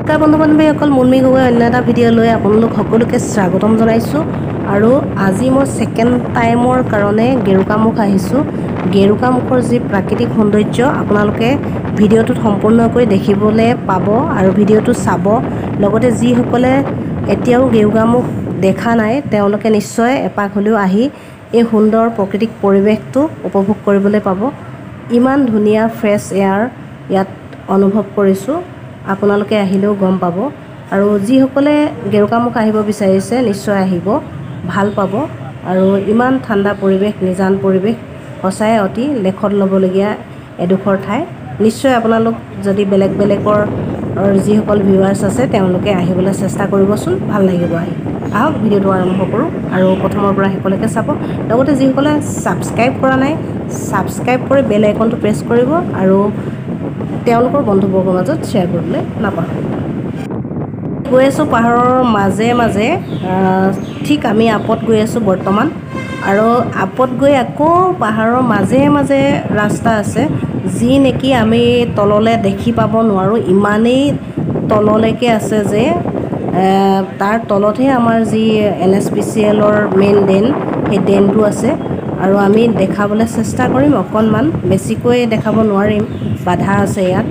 নমস্কাৰ বন্ধু বান্ধৱীসকল, মুনমি গগৈ অন্য এটা ভিডিঅ' লৈ আপোনালোক সকলোকে স্বাগতম জনাইছোঁ। আৰু আজি মই ছেকেণ্ড টাইমৰ কাৰণে গেৰুকামুখ আহিছোঁ। গেৰুকামুখৰ যি প্ৰাকৃতিক সৌন্দৰ্য আপোনালোকে ভিডিঅ'টোত সম্পূৰ্ণকৈ দেখিবলৈ পাব আৰু ভিডিঅ'টো চাব। লগতে যিসকলে এতিয়াও গেৰুকামুখ দেখা নাই তেওঁলোকে নিশ্চয় এপাক হ'লেও আহি এই সুন্দৰ প্ৰাকৃতিক পৰিৱেশটো উপভোগ কৰিবলৈ পাব। ইমান ধুনীয়া ফ্ৰেছ এয়াৰ ইয়াত অনুভৱ কৰিছোঁ, আপোনালোকে আহিলেও গম পাব। আৰু যিসকলে গেৰুকামুখ আহিব বিচাৰিছে নিশ্চয় আহিব, ভাল পাব। আৰু ইমান ঠাণ্ডা পৰিৱেশ, নিজান পৰিৱেশ, সঁচাই অতি লেখত ল'বলগীয়া এডোখৰ ঠাই। নিশ্চয় আপোনালোক যদি বেলেগ বেলেগৰ যিসকল ভিউৱাৰ্ছ আছে তেওঁলোকে আহিবলৈ চেষ্টা কৰিবচোন, ভাল লাগিব আহি। আহক ভিডিঅ'টো আৰম্ভ কৰোঁ আৰু প্ৰথমৰ পৰা শেষলৈকে চাব। লগতে যিসকলে ছাবস্ক্ৰাইব কৰা নাই ছাবস্ক্ৰাইব কৰি বেল আইকনটো প্ৰেছ কৰিব আৰু তেওঁলোকৰ বন্ধুবৰ্গৰ মাজত শ্বেয়াৰ কৰিবলৈ নাপাহৰিব। গৈ আছোঁ পাহাৰৰ মাজে মাজে, ঠিক আমি আপত গৈ আছোঁ বৰ্তমান। আৰু আপত গৈ আকৌ পাহাৰৰ মাজে মাজে ৰাস্তা আছে, যি নেকি আমি তললৈ দেখি পাব নোৱাৰোঁ, ইমানেই তললৈকে আছে যে তাৰ তলতহে আমাৰ যি NSPCLৰ মেইন ডেন, সেই ডেনটো আছে। আৰু আমি দেখাবলৈ চেষ্টা কৰিম অকণমান, বেছিকৈ দেখাব নোৱাৰিম, বাধা আছে ইয়াত।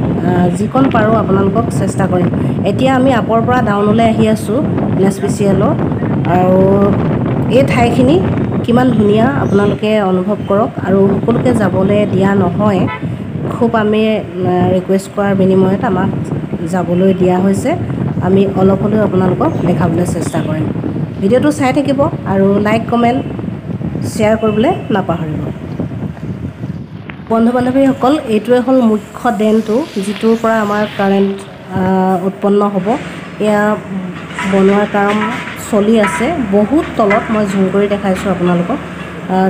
যিকণ পাৰোঁ আপোনালোকক চেষ্টা কৰিম। এতিয়া আমি আপৰ পৰা ডাউনলৈ আহি আছোঁ NSPCLৰ। আৰু এই ঠাইখিনি কিমান ধুনীয়া আপোনালোকে অনুভৱ কৰক। আৰু সকলোকে যাবলৈ দিয়া নহয়, খুব আমি ৰিকুৱেষ্ট কৰাৰ বিনিময়ত আমাক যাবলৈ দিয়া হৈছে। আমি অলপ হ'লেও আপোনালোকক দেখাবলৈ চেষ্টা কৰিম। ভিডিঅ'টো চাই থাকিব আৰু লাইক কমেণ্ট শ্বেয়াৰ কৰিবলৈ নাপাহৰিব। বন্ধু বান্ধৱীসকল, এইটোৱে হ'ল মুখ্য ডেনটো, যিটোৰ পৰা আমাৰ কাৰেণ্ট উৎপন্ন হ'ব। এয়া বনোৱাৰ কাম চলি আছে বহুত তলত, মই জুম কৰি দেখাইছোঁ আপোনালোকক।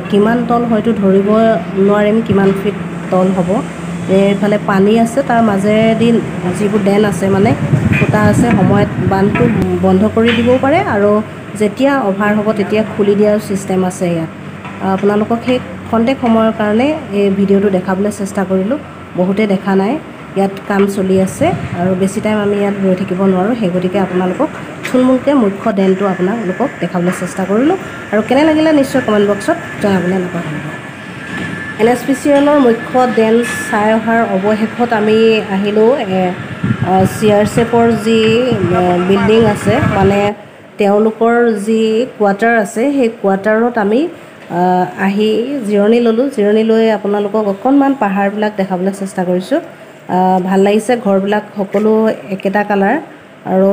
কিমান তল হয়তো ধৰিব নোৱাৰিম, কিমান ফিট তল হ'ব। এইফালে পানী আছে, তাৰ মাজেদি যিবোৰ ডেন আছে মানে ফুটা আছে, সময়ত বান্ধটো বন্ধ কৰি দিবও পাৰে আৰু যেতিয়া অভাৰ হ'ব তেতিয়া খুলি দিয়াৰ ছিষ্টেম আছে ইয়াত। আপোনালোকক সেই খন্তেক সময়ৰ কাৰণে এই ভিডিঅ'টো দেখাবলৈ চেষ্টা কৰিলোঁ, বহুতে দেখা নাই। ইয়াত কাম চলি আছে আৰু বেছি টাইম আমি ইয়াত ৰৈ থাকিব নোৱাৰোঁ, সেই গতিকে আপোনালোকক থুলমূলকৈ মুখ্য ডেনটো আপোনালোকক দেখাবলৈ চেষ্টা কৰিলোঁ। আৰু কেনে লাগিলে নিশ্চয় কমেণ্ট বক্সত জনাবলৈ নাপাহৰিব। NSPCLৰ মুখ্য ডেন চাই অহাৰ অৱশেষত আমি আহিলোঁ CRCFৰ যি বিল্ডিং আছে, মানে তেওঁলোকৰ যি কোৱাৰ্টাৰ আছে, সেই কোৱাৰ্টাৰত আমি আহি জিৰণি ল'লোঁ। জিৰণি লৈ আপোনালোকক অকণমান পাহাৰবিলাক দেখাবলৈ চেষ্টা কৰিছোঁ। ভাল লাগিছে, ঘৰবিলাক সকলো একেটা কালাৰ। আৰু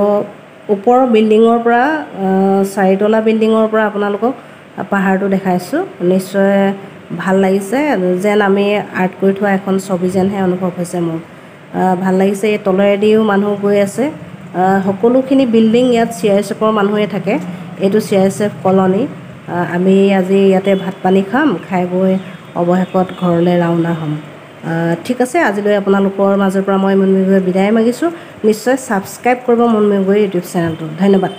ওপৰৰ বিল্ডিঙৰ পৰা, চাৰিতলা বিল্ডিঙৰ পৰা আপোনালোকক পাহাৰটো দেখাইছোঁ। নিশ্চয় ভাল লাগিছে, যেন আমি আৰ্ট কৰি থোৱা এখন ছবি যেনহে অনুভৱ হৈছে মোৰ। ভাল লাগিছে। এই তলেদিও মানুহ গৈ আছে। সকলোখিনি বিল্ডিং ইয়াত CRCFৰ মানুহে থাকে। এইটো CRCF colony. আমি আজি ইয়াতে ভাত পানী খাম, খাই বৈ অৱশেষত ঘৰলৈ ৰাওনা হ'ম। ঠিক আছে, আজিলৈ আপোনালোকৰ মাজৰ পৰা মই মুনমি গগৈ বিদায় মাগিছোঁ। নিশ্চয় ছাবস্ক্ৰাইব কৰিব মুনমি গগৈ ইউটিউব চেনেলটো। ধন্যবাদ।